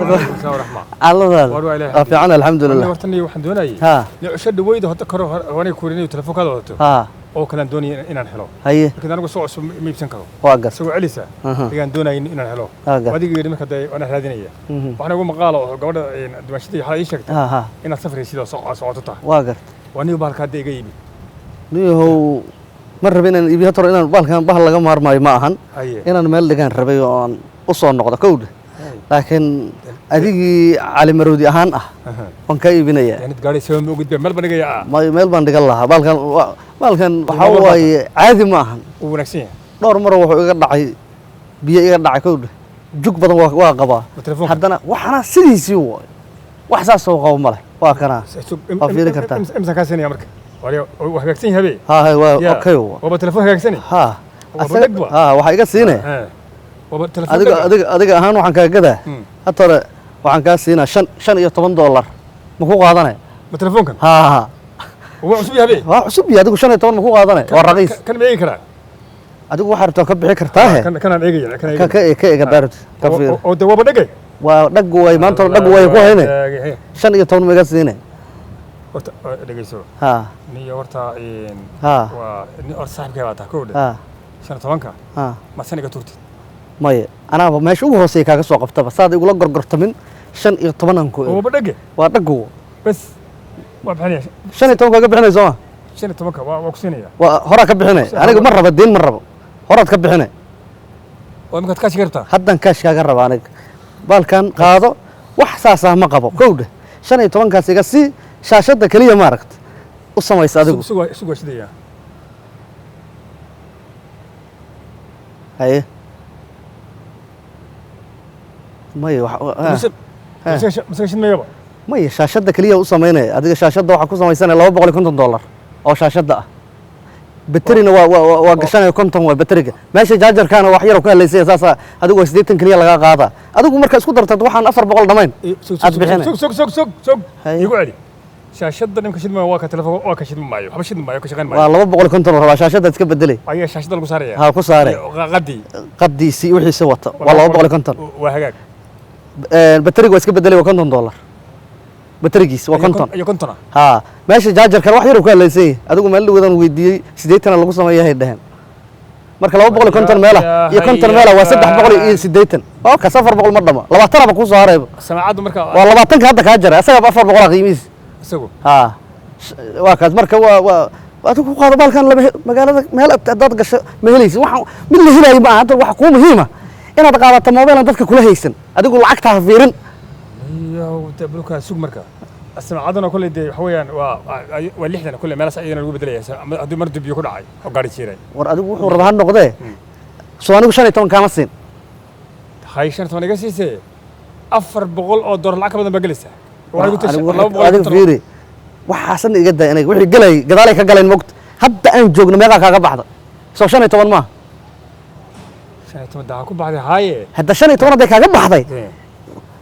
Caladaada waa fiican, alxamdulilah. Horta niyo waxaan doonayay ha ni cusho dhaweyda horta karo waanay kuurinayo telefoonkaada wadato ha oo kale aan doonaya inaan helo. Haye. Laakiin anigu soo cusub ma iibsan karo. Waa gar Isagoo celisa ayaan doonayay inaan helo. Waa gar. Adiga yidhi marka dee waana raadinaya. Waxaan ugu maqaalo oo gabadha dumaashadii xalay ii sheegtay ha ha inaad safraysid oo socoto tahay. Waa garta. Waa niyo bahalka hadda iga iibi. Niyahow, ma rabi inaan iibiyo hata hore, inaan bahalkan bahal laga maarmaayo ma ahan. Haye. Inaan meel dhigaan rabay oo aan u soo noqdo kowdha, laakiin adigii Cali Maroodi ahaan ah waan kaa iibinayaa. Yaanid gaadhay sabab ma ogid meel baan dhigayaa. Meel baan dhigan lahaa bahalkan. Bahalkan waxaa Waa waaye caadi ma ahan. Wuu wanaagsan yahay. Dhowr mar wuxuu iga dhacay biyo iga dhacay kowdha, jug badan waa qabaa. Ma telefoonka? Haddana waxana sidiisii waay, wax saas oo qabo male, waa kanaa. Waa fiiri kartaa. Imsaan kaa siinaya marka? Waa hagaagsan yahay habe. Ha ha, waa okay wa. Waaba telefoon hagaagsani. Ha. Waa Asaga- dhag ba? Ha, waxaa iga siinaya Waaba telefoon adiga dhag ah. Adiga ahaan waxaan kaa gadaa hadda hore waxaan kaa siinaa $15. Ma ku qaadanay? Ma telefoonkan? Ha ha. Waa cusub yahay habe. Waa cusub yahay. Adigu 15 ma ku qaadanay? Waa raqiis. Kan ma eegi karaa? Adigu waxaa rabtaa ka bixi kartaa he. Kan kanaan eegaya, kan ka eegaya. ka eega daarut ka fiir. Oo de waaba dhagay. Waa dhag waay, maanta hore dhag waay ku hayne. 15 ma iga siinay? Horta dhegeyso. Ha. Niyo horta Ha. waa ni horta saaxiibkay baa tahay kowdha. Ha. 15-ka ha ma san iga turtid? Maya, anaaba meesha ugu hooseeya kaaga soo qabtaba saad igula gorgortamin, 15 aan ku Oo waaba dhage. Waa dhag. Bas waa bixinaya. 15 kaaga bixinay sooma? 15-ka waa ku siinaya. Waa horaa ka bixinay, aniga ma raba deyn, ma rabo, horaad ka bixinay. Oo imikaad kaashi kartaa? Haddan kaash kaaga raba aniga. Baalkan qaado, wax saasaa ma qabo kowdha. 15-kaas iga sii, shaashadda keliya maaragta u samaysa adigu. Sugu waa shidaya. Haye, maya wax. Masaga shidmayaba. Maya, shaashadda keliya u samaynaya. Adiga shaashadda waxaa ku samaysanaya $250 oo shaashadda ah. Baterina waa gashanaya, 50 waa bateriga. Meesha jaajarkaana wax yar oo ka halaysaya, saasaa adigu waa 80 keliya lagaa qaadaa. Adigu marka isku dartad waxaan 400 dhamayn aad bixinay. Sug, sug, sug, sug, sug. Haye. Igu celi shaashadda. Nimka shidmaya waa ka telefoon waa ka shidmi maayo, waxba shidmi maayo, ka shaqayn Waa maayo. 250 la rabaa, shaashadda iska bedelay. Ayaa shaashadda lagu saaraya? Ha, ku saare. Qadii. Qadiisii wixiisa wata waa 250. Waa hagaag. Bateriga waa iska bedelay, waa $50. Baterigiis waa 50. Iyo 50 ah. Ha, meesha jaajarkan wax yar uu ka halaysan yahay. Adigu meel dhawadan weydiiyey, 80 lagu sameeyahay dheheen. Marka 250 meela iyo 50 meela waa 380, oo kaas 400 ma dhama, 20 ba kuu soo harayba. Samaacaddu marka? Waa 20-ka hadda kaa jaray, asagaba 400 qiimihiis. Isagu? Ha, waa kaas. Marka waa adigu ku qaado baalkan. Lama magaalada meel haddaad gasho ma helaysid. Waxaan mid la helayo ma aha. Hadda waxa kuu muhiima inaad qaadato mobile aan dadka kula haysan. Adigu lacagta ha fiirin. Iyo buluka sug. Marka samaacaduna kolley dee waxa weeyaan waa 60 kolley meelaas ayadana lagu bedelaya haddii mar dubiyo ku dhacay oo gaari jiiray. War adigu wuxuu rabaa ha noqdee, soo anigu 15 kaama siin? Hay, 15 iga siisee, $400 lacag ka badan baa gelaysaa. Waxay ku tashay Anigu 250. Adiga fiiri, waxaasan iga day. Aniga wixii galay gadaalay ka galeen mogta. Hadda aan joogno meeqaa kaaga baxda? Soo 15 maaha? 15 daa ku baxday haaye. Hadda 15 hadday kaaga baxday,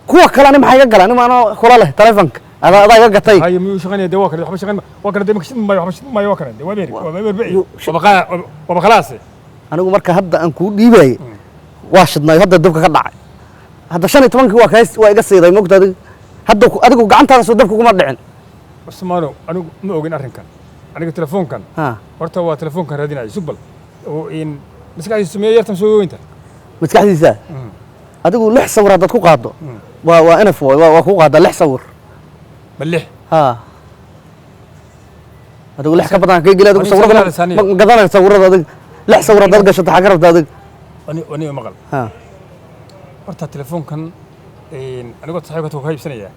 kuwa kale ani maxaa iga gala? Ani maanoo kula leh taleefonka adaa iga gatay. Haye, miyuu shaqaynaya dee? Waa kale waxba shaqayn, waa kale dee maka shidmi maayo, waxba shidmi maayo. Waa kale dee waa beer, waa beer bici, waaba khalaase. Anigu marka hadda aan kuu dhiibayay waa shidnay, hadda dabka ka dhacay. Hadda 15-kii waa kaas, waa iga siiday mogta. Adiga hadda adigu gacantaada soo dabka kuma dhicin. Usmaano, anigu ma ogin arrinkan. Aniga telefoonkan ha horta waa telefoonkan raadinaya. Sugbal oo in maskaxdiisu sameeye yartan soo weynta. Maskaxdiisa adigu lix sawir haddaad ku qaaddo waa enough waay. Waa ku qaadaa lix sawir. Ma lix? Ha, adigu lix ka badan ka geli. Adigu Aniga sawirada sawirada ma gadanay sawirada. Adiga lix sawir haddaad gashato, xagga rabta adiga. Ani maqal. Ha. Horta telefoonkan anigoo saaxiibka ka iibsanaya,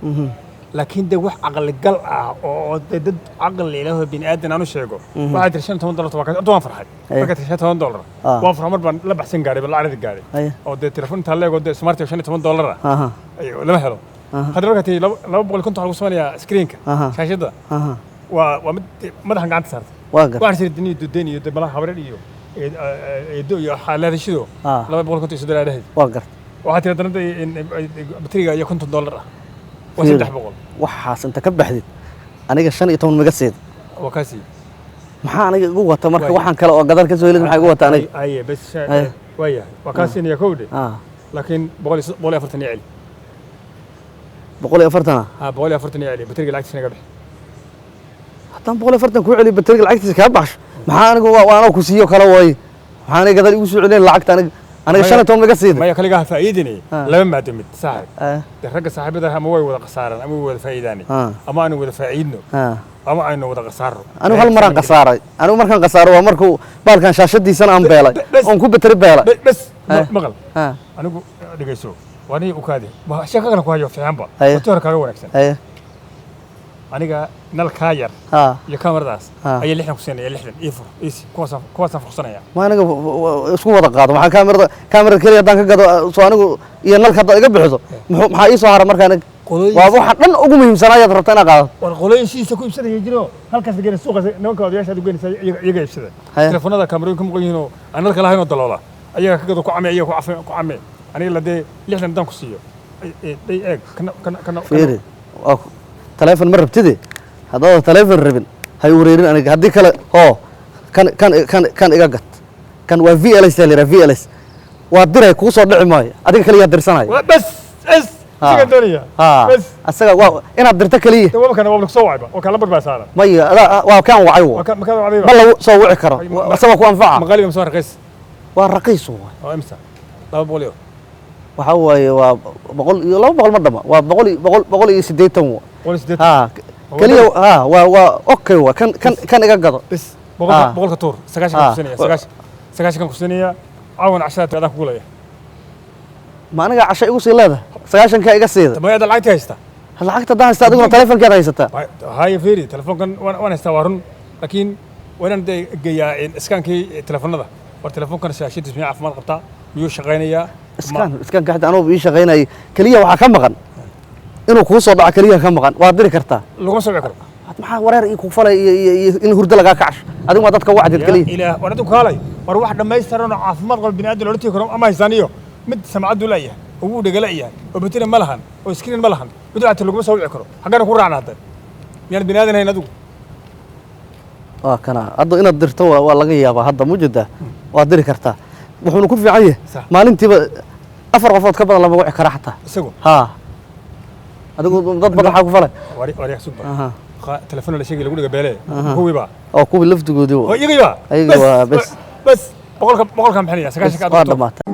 laakiin de wax caqligal ah oo de dad caqli leh oo bini aadan aan u sheego waxaa tiri $15 waa horta waan farxay. Markaa tiri $15 waan farxay, mar baan la baxsan gaadhay, bal la carari gaadhay. Oo dee telefoon intaa leego dee smart oo $15 ah lama helo. Hadda markaa tiri 250 waxaa lagu samaynayaa screenka, shaashadda, waa mid madaxan gacanta saartay. Waa gar. Waxaan siri deni deni iyo de malaha habreed iyo eedo iyo xaalaadashido 250 dhahayd. Waa gar. Waxaa tiri haddana bateriga iyo $50 ah waa Fiiri. 300. Waxaas inta ka baxdid, aniga 15 maga siid. Waa kaasi. Maxaa aniga igu wata marka? Waay. Waxaan kale oo gadaal ka soo helid maxaa igu wata aniga? Aye, bas. Aye. Waayahay, waa kaa siinaya kowdhe, laakiin 140 iyo celi. 140 ah. Ha, 140 iyo celi, bateriga lacagtiisa naga bixi. Haddaan 140 kuu celiyo, bateriga lacagtiisa kaa baxsho, maxaa anigu waa anoo ku siiyo kale waaye. Maxaa aniga gadaal igu soo celinayn lacagta? Aniga 15 ma iga siiday. Maya, kaligaa ha faa'iidinay. Laba maado mid, saaxib. Dee ragga saaxiibada ama way wada khasaaraan ama way wada faa'iidaanay. Ama aanu wada faa'iidno ama aynu wada khasaarno. Anigu hal maraan khasaaray. Anigu markaan khasaaro waa markuu baalkan shaashadiisana aan beelay oon ku bateri beelay. Bes, maqal. Anigu dhegeyso, waa aniga u kaadi sheeko kale ku hayo fiicanba. Wati hore kaaga wanaagsan. Aniga nalkaa yar iyo kamaradaas ayaa 60 ku siinaya, 60 ii fur iisi, kuwaasaan fursanaya. Ma aniga isku wada qaado. Maxaa kaamirada keliya haddaan ka gado soo anigu iyo nalka haddaad iga bixiso, maxaa ii soo hara marka aniga? Waa waxa dhan ugu muhiimsanaa ayaad rabta inaad qaadato. War qolooyin sidiisa ku iibsanaya jiro, halkaas geena suuqa nimanka odayaasha aad u geynaysa, iyaga iibsada. Telefoonada kaamarooyin ka maqan yihiin oo aan nalka lahayn oo daloola, ayaga ka gado, ku came, iyaga ku cafe ku came. Aniga la dee 60 haddaan ku siiyo, day eeg kana kana kana. Fiiri, waa taleefon ma rabtide. Haddaad taleefon rabin, hay wareerin aniga. Haddii kale hoo kan kan kan kan iga gad. Kan waa VLS la yidhaha, VLS waa diray, kugu soo dhici maayo, adiga kaliya dirsanaya. Waa bes bes. Isagaan doonaya. Bes. Asaga waa inaad dirto kaliya. De waaba kana, waaba kusoo wacayba, waa kaa lambar baa saaran. Maya, waa kaan wacay. Waa ka makaa wacdayba. Ma lagu soo wici karo. Ay, asaga ku anfaca. Maqaaliga mise waa raqiis? Waa raqiis waay. Waa imisa? 200 iyo Waxaa waaye waa 100 iyo 200 ma dhama, waa boqol iyo boqol, 180 wa. 180. Ha, kaliya ha, waa okay, waa kan kan kan iga gado. Bes, boqolka 100-ka tuur, 90-kan kusinaya, 90-kan kusinaya. Caawan cashada adaan kugu leeyahay. Ma aniga casho igu sii leedahay? 90-kaa iga siida. Maya, ada lacagtii haysta. Lacagta haddaan haysta, adiguna taleefonkeed haysataa. Haya, fiiri, telefoonkan waan haystaa, waa run, laakiin waa inaan dee geeyaa iskaankii telefoonada. War telefoonkan shaashadiis miyuu caafimaad qabtaa? Miyuu shaqaynayaa? Iskaan kaxda anugu ii shaqaynayay. Keliya waxaa ka maqan inuu kuu soo dhaco, keliya ka maqan. Waad diri kartaa. Laguma soo wici karo. Maxaa wareer ii ku falay iyo in hurdo lagaa kacsho? Adigu waa dadka wacdid keliya. Ilaah, war adigu kaalay. War wax dhammaystiran oo caafimaad qaba bini'aadam loola tegi karo ama haysaaniyo mid samcaddu la'yahay oo wuu dhega la'yahay oo bateri ma lahan oo screen ma lahan, mid waxta laguma soo wici karo. Xaggana ku raacna hadda? Miyaan bini'aadan hayn adigu? Waa kana hadda inaad dirto waa laga yaabaa hadda mujida waad diri kartaa. Wuxuuna ku fiican yahay maalintiiba afar qofood ka badan lama wici kara xataa. Isagu? Haa, adigu dad badan waxaa ku falay. Waryaha sugba. Telefoon la sheegay lagu dhiga beele kuwiiba. Oo kuwii laftigoodii oo iyagiiba. Ayaga waa bes. Bes, 100-ka 100-kan bixinaya, 90-ka. Waa dhamaatay.